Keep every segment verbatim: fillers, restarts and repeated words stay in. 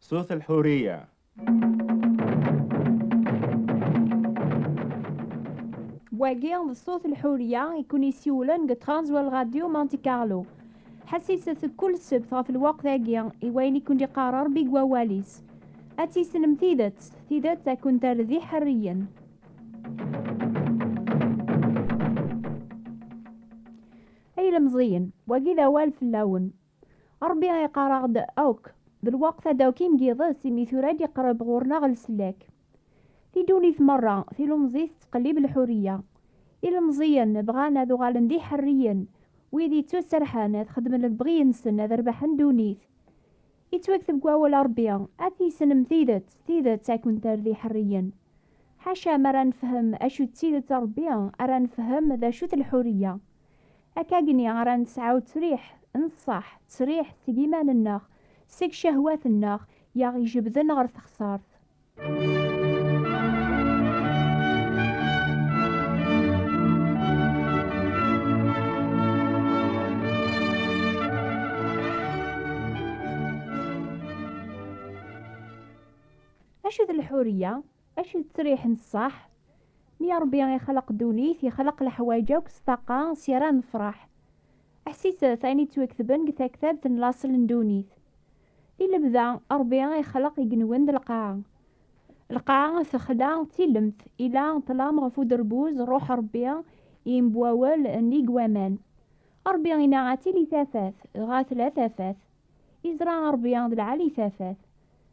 Sut Lḥuriya. Wagi d Sut Lḥuriya i kun-isiwlen deg Transworld Radio Monte Carlo. Ḥessiset kul ssebt ɣef lweqt-agi i wayen i kun-d-iqqar Ṛebbi deg wawal-is. Ad tissnem tidet, tidet ad kun-terr d iḥerriyen. Ay ilemẓiyen, wagi d awal fell-awen. Ṛebbi iqqar-aɣ-d akk, d lweqt ad d-awkim deg yiḍes, imi tura i d-iqreb ɣur-neɣ leslak. Di ddunit merra, tilemẓit tettqellib lḥuriya. Ilemẓiyen bɣan ad uɣalen d iḥerriyen, wid yettuserḥen ad xedmen lebɣi-nsen, ad rebḥen ddunit. Yettwakteb deg wawal Ṛebbi, ad tissnem tidet, tidet ad kun-terr d iḥerriyen. Ḥaca mi ara nefhem acu d tidet Ṛebbi, ara nefhem d acu-t lḥuriya. Akkagni ara nesɛu ttesriḥ n ṣṣeḥ, ttesriḥ seg iman-nneɣ, seg ccehwat-nneɣ, i aɣ-ijebden ɣer texṣart. Acu d lḥuriya? Acu d ttesriḥ n ṣṣeḥ? Mi Ṛebbi ixleq ddunit, ixleq leḥwayeǧ akk s ṭṭaqa, s ara nefṛeḥ. Ḥsiset ayen yettwaketben deg taktabt n laṣel n ddunit. Di lebda, Ṛebbi ixleq igenwen d lqaɛa. Lqaɛa texla d tilemt, ila ṭṭlam ɣef uderbuz, ṛuḥ Ṛebbi, yembwawel nnig waman. Ṛebbi ina ad tili tafat, dɣa tella tafat. Iẓra Ṛebbi d lɛali tafat.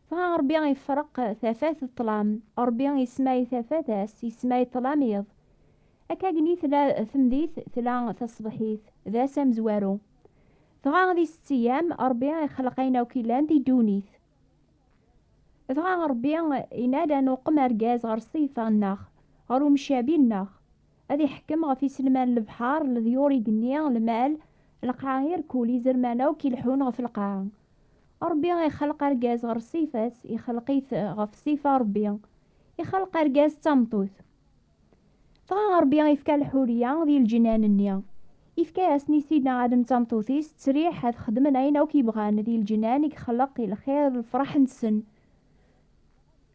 Dɣa Ṛebbi ifreq tafat d ṭṭlam. Ṛebbi isemma i tafat ass, isemma i ṭṭlam iḍ. Akkagni tella temdit, tella taṣebḥit, d ass amezwaru. Dɣa di setta ayyam, Ṛebbi ixleq ayen akk illan di ddunit. Dɣa Ṛebbi ina-d ad nuqem argaz ɣer ṣṣifa-nneɣ, ɣer umcabi-nneɣ. Ad iḥekkem ɣef iselman n lebḥer, leḍyur, igenni, lmal, lqaɛa irkul, izerman akk ileḥḥun ɣef lqaɛa. Ṛebbi ixleq argaz ɣer ṣṣifa-s, ixleq-it ɣef ṣṣifa Ṛebbi. Ixleq argaz d tameṭṭut. Dɣa Ṛebbi ifka lḥuriya di lǧennan-nni. Ifka-yasen i Sidna Adem d tameṭṭut-is ttesriḥ ad xedmen ayen akk i bɣan di lǧennan i ixleq i lxir d lefṛaḥ-nsen.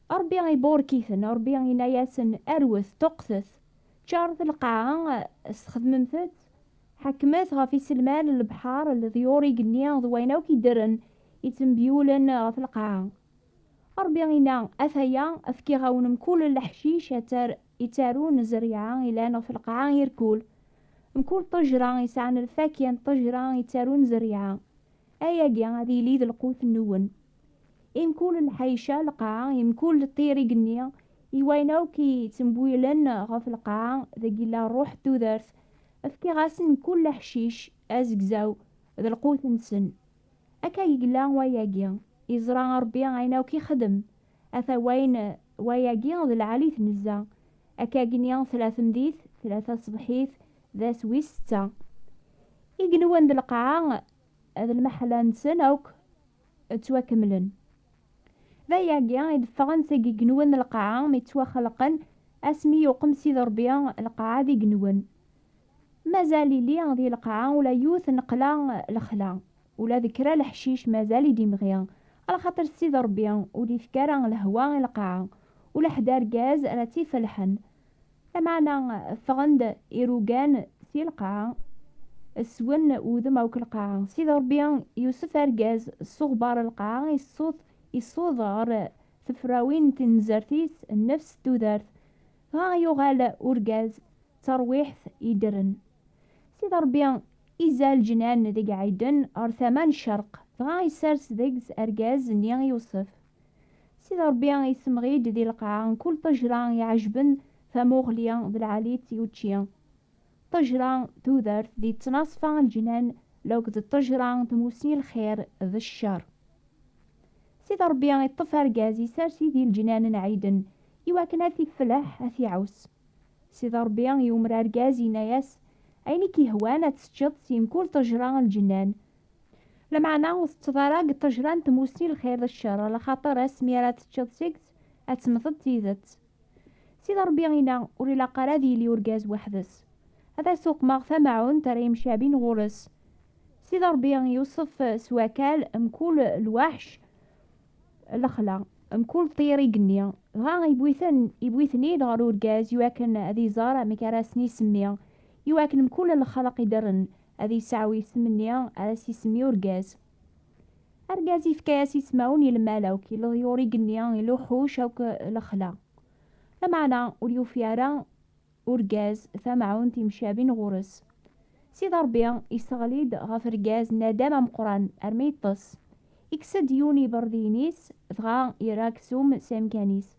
Ṛebbi iburek-iten, Ṛebbi inna-yasen: "Arwet, ṭuqqtet, ččaret lqaɛa, sxedmemt-tt, ḥekmet ɣef iselman n lebḥer, leḍyur, igenni, d wayen akk iddren, ittembyulen ɣef lqaɛa." Ṛebbi inna: "Ataya, fkiɣ-awen mkul leḥcic attar-, ittarun zerriɛa ilan ɣef lqaɛa irkul, mkul ṭṭejra isɛan lfakya n ṭṭejra ittarun zerriɛa. Ayagi ad yili d lqut-nwen. I mkul lḥayca lqaɛa, i mkul ṭṭir igenni, i wayen akk i yettembwilen ɣef lqaɛa, deg yella ṛṛuḥ n tudert, fkiɣ-asen mkul leḥcic azegzaw d lqut-nsen." Akka i yella wayagi. Iẓra Ṛebbi ayen akk ixdem. Ata wayen wayagi d lɛali tnezza. Akkagni tella temdit, tella taṣebḥit, d ass wis setta. Igenwan d lqaɛa d lmeḥla-nsen akk ttwakemlen. D ayagi i d-ffɣen seg igenwan n lqaɛa mi ttwaxelqen, asmi yuqem Sidi Ṛebbi lqaɛa d igenwan. Mazal ili di lqaɛa ula yiwet n nnqla lexla, ula d kra leḥcic mazal i d-imɣi, alaxaṭer Sidi Ṛebbi ur ifki ara lehwa i lqaɛa, ula ḥedd argaz ara tt-ifelḥen. Lameɛna ffɣen-d irugan si lqaɛa, swen udem akk lqaɛa. Sidi Ṛebbi yusef argaz s uɣbar lqaɛa, issuḍ, issuḍ ɣer tefrawin n tnezert-is, nnefs d tudert. Dɣa yuɣal urgaz d tarwiḥt iddren. Sidi Ṛebbi izza leǧnan deg Ɛiden ɣer tama n ccerq, dɣa isers deg-s argaz-nni i Yusef. Sidi Ṛebbi isemɣi-d di lqaɛa mkul ṭṭejra iɛejben tamuɣli d lɛali-tt i učči. Ṭṭejra, tudert di ttnaṣfa n leǧnan, akked ṭṭejra n tmussni lxir d ccer. Sidi Ṛebbi iṭṭef argaz, isers-it di leǧnan n Ɛiden, iwakken ad t-ifleḥ, ad t-iɛuss. Sidi Ṛebbi yumer argaz, yenna-yas: "Ayen i k-ihwan ad teččeḍ si mkul ṭṭejra n lǧennan. Lameɛna ur teṭṭeḍ ara deg ṭṭejra n tmussni lxir d ccer, alaxaṭer asmi ara teččeḍ seg-s, ad temmteḍ d tidet." Sidi Ṛebbi inna: "Ur ilaq ara ad yili urgaz weḥd-s. Ad as-uqmeɣ tamaɛunt ara yemcabin ɣur-s." Sidi Ṛebbi yuṣef s wakal mkul lwaḥc, lexla, mkul ṭṭir igenni, dɣa iwwi-ten, iwwi-ten-id ɣer urgaz iwakken ad iẓer amek ara sen-isemmi, iwakken mkul lexlaq iddren ad yesɛu isem-nni ara s-isemmi urgaz. Argaz yefka-yas ismawen i lmal akk, i leḍyur igenni, i luḥuc akk lexla. Lameɛna ur yufi ara urgaz tamɛunt imcabin ɣur-s. Sidi Ṛebbi isseɣli-d ɣef urgaz nadam ameqqran armi yeṭṭes. Ikkes-d yiwen iberdiyen-is, dɣa yerra aksum s amkan-is.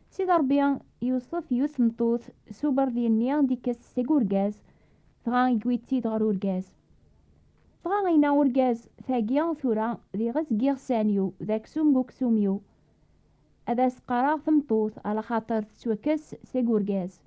Sidi Ṛebbi yewṣef yiwet tmeṭṭut s uberdi-nni d-ikkes seg urgaz, dɣa yewwi-tt-id ɣer urgaz. Dɣa yenna urgaz: "Tagi tura d iɣes n yiɣsan-iw, d aksum n uksum-iw. Ad as-qqareɣ tameṭṭut, alaxaṭer tettwakkes seg urgaz."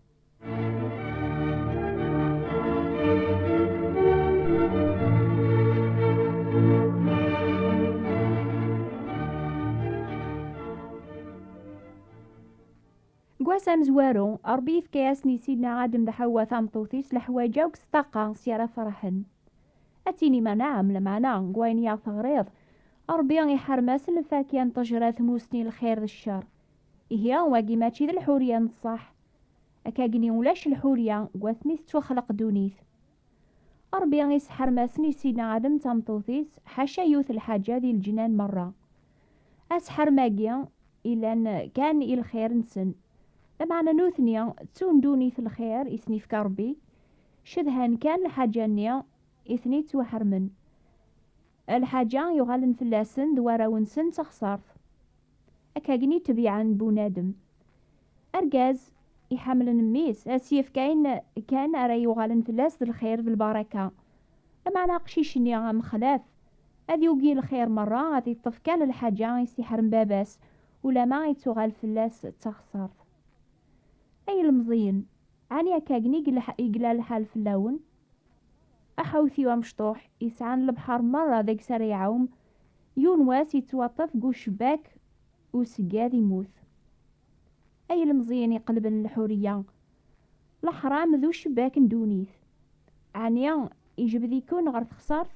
Deg wass amezwaru, Ṛebbi yefka-yasen i Sidna Adem d Ḥewwa tameṭṭut-is leḥwayeǧ akk s ṭṭaqa s ara ferḥen. Ad tinim anɛam, lameɛna deg wayen i aɣ-teɣriḍ, Ṛebbi iḥerrem-asen lfakya n ṭṭejra tmusni lxir d ccer. Ihi, wagi mačči d lḥuriya n ṣṣeḥ. Akkagni ulac lḥuriya deg wasmi tettwaxleq ddunit. Ṛebbi isḥerm-asen i Sidna Adem d tameṭṭut-is ḥaca yiwet lḥaǧa di leǧnan merra. Asḥerm-agi ilan kan i lxir-nsen. Lameɛna nutni ttun ddunit lxir i sen-ifka Ṛebbi, cedhan kan lḥaǧa-nni i ten-ittwaḥermen. Lḥaǧa yuɣalen fell-asen d warraw-nsen d taxṣart. Akkagni ttbiɛen bunadem. Argaz iḥemmlen mmi-s, ad s-yefk ayen kan ara yuɣalen fell-as d lxir d lbaraka. Lameɛna aqcic-nni amexlaf, ad yugi lxir merra, ad iṭṭef kan lḥaǧa i s-iḥrem baba-s, ulama i tuɣal fell-as d taxṣart. Ay ilemẓiyen, ɛni akkagni i yella lḥal fell-awen? Aḥawtiw amecṭuḥ yesɛan lebḥer merra deg-s ara iɛum, yiwen wass yettwaṭṭef deg ucebbak useggad, immut. Ay ilemẓiyen iqelben lḥuriya, leḥram d ucebbak n ddunit. Ɛni ijbed-iken ɣer texṣart?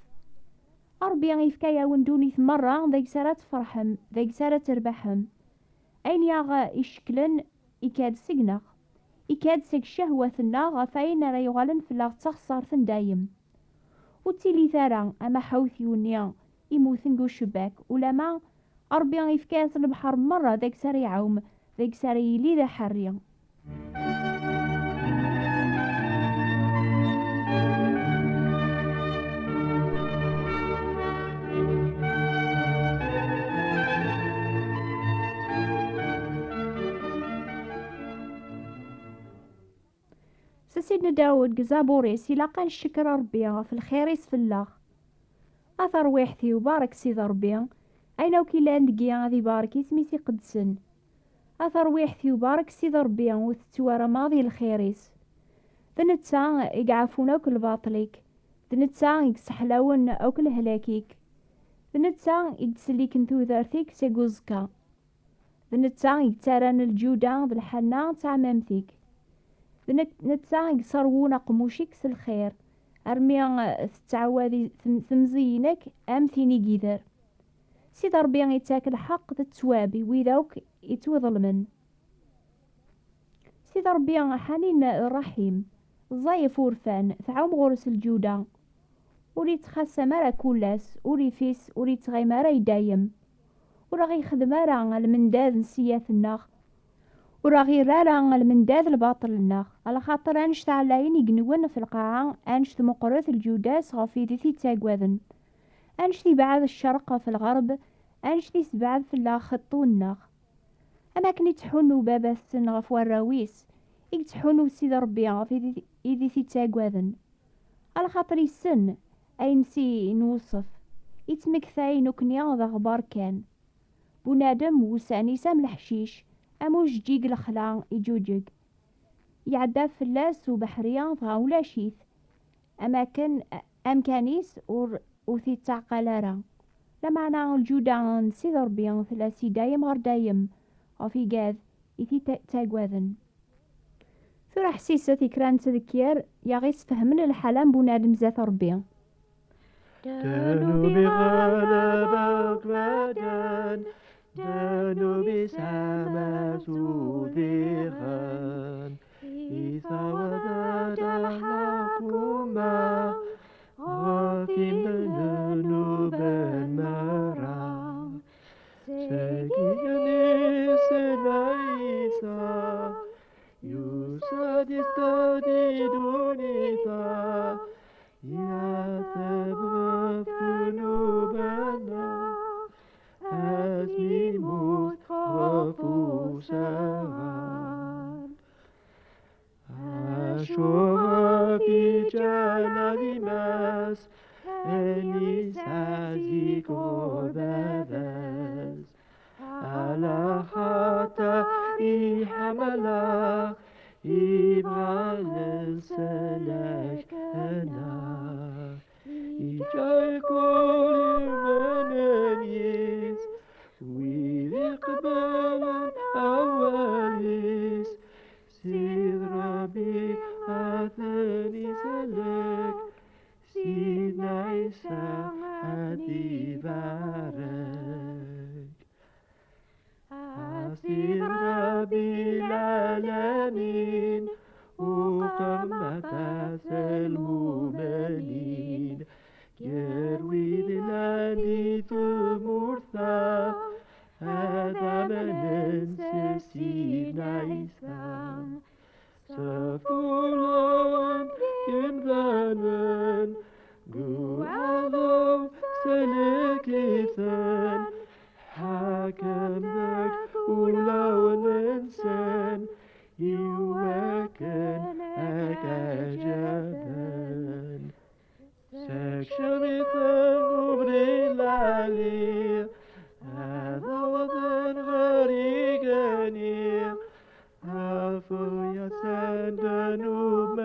Ṛebbi yefka-yawen ddunit merra deg-s ara tferḥem, deg-s ara terbaḥem. Ayen i aɣ-icekklen ikad seg-neɣ, ikad seg ccehwat-nneɣ ɣef ayen ara yuɣalen fell-aɣ d taxṣart n dayem. Ur ttilit ara am aḥawtiw-nni immuten deg ucebbak, ulama Ṛebbi yefka-yas lebḥer merra deg-s ara iɛum, deg-s ara yili d aḥerri. S Sidna Dawed deg Zabur-is, ilaq ad neccekker Ṛebbi ɣef lxir-is fell-aɣ. A tarwiḥt-iw, barek Sidi Ṛebbi, ayen akk illan deg-i ad ibarek isem-is iqedsen. A tarwiḥt-iw, barek Sidi Ṛebbi, ur tettwaramaḍ i lxir-is. D netta i iɛafun akk lbaṭel-ik, d netta i yesseḥlawen akk lehlak-ik, d netta i yettselliken tudert-ik seg uẓekka. D netta i yettarran lǧuda d lḥanna d teɛmamt-ik. D net-, netta i yesserwun aqemmuc-ik s lxir, armi, eh, tettɛawad i tem-, temẓi-inek am tin i yider. Sidi Ṛebbi ittak lḥeqq d ttwab i wid akk ittwaḍelmen. Sidi Ṛebbi ḥanin ṛṛaḥim, ẓẓay ɣef wurfan, tɛum ɣur-s lǧuda. Ur ittxassam ara kul ass, ur ifis, ur ittɣim ara i dayem. Ur aɣ-ixdem ara lmendad n ssiyat-nneɣ, ur aɣ-irra ara lmendad lbaṭel-nneɣ, alaxaṭer annect ɛlayen igenwen ɣef lqaɛa, annect meqqret lǧuda-s ɣef wid i t-ittaggaden, annect ibɛed ccerq ɣef lɣerb, annect isebɛed fell-aɣ xeṭṭu-nneɣ. Am akken ittḥunnu baba-tsen ɣef warraw-is, i yettḥunnu Sidi Ṛebbi ɣef id i t-ittaggaden. Alaxaṭer issen ayen s i nwesef, ittmektay nekkni d aɣbar kan. Bunadem wussan-is am leḥcic, am ujeǧǧig lexla iǧuǧeg. Iɛedda fell-as ubeḥri dɣa ulac-it, am akken amkan-is ur, ur t-ittaɛqal ara. Lameɛna lǧuda n Sidi Ṛebbi tella si dayem ɣer dayem ɣef igad i t-ittaggaden. Tura ḥsiset i kra n ttdekkir i aɣ-isfehmen lḥala n bunadem zdat Ṛebbi. Ddnub iɣleb akk medden, Ddnub-is am asudiɣen, yessaweḍ-d lḥukuma ɣef imednuben merra. Seg igenni s Ɛisa, yusa-d isṭad i ddunit-a, yateb ɣef ddnub-nneɣ, asmi yemmut ɣef usaɣan. Acuɣef i ǧǧan gma-s, ayen yesɛa zik ɣur baba-s? Ala xaṭer iḥemmel-aɣ, ibɣa leslak-nneɣ. Iǧǧa-k ur yumnen yis, wid iqeblen awal-is. Sid Ṛebbi ad ten-isellek, Sidna Ɛisa ad t-ibarek. A Sid Ṛebbi lɛalamin, uqem aṭas n lmumnin, gar wid llan di tmurt-a, ad amnen s Sidna Ɛisa. Sefullen imdanen deg uɛdaw, sellek-iten, ḥakem deg ulawen-nsen, i wakken ad k-ɛeǧben. Sekcem-iten ubrid lɛali, ad awḍen ɣer igenni, ɛfu-yasen ddnub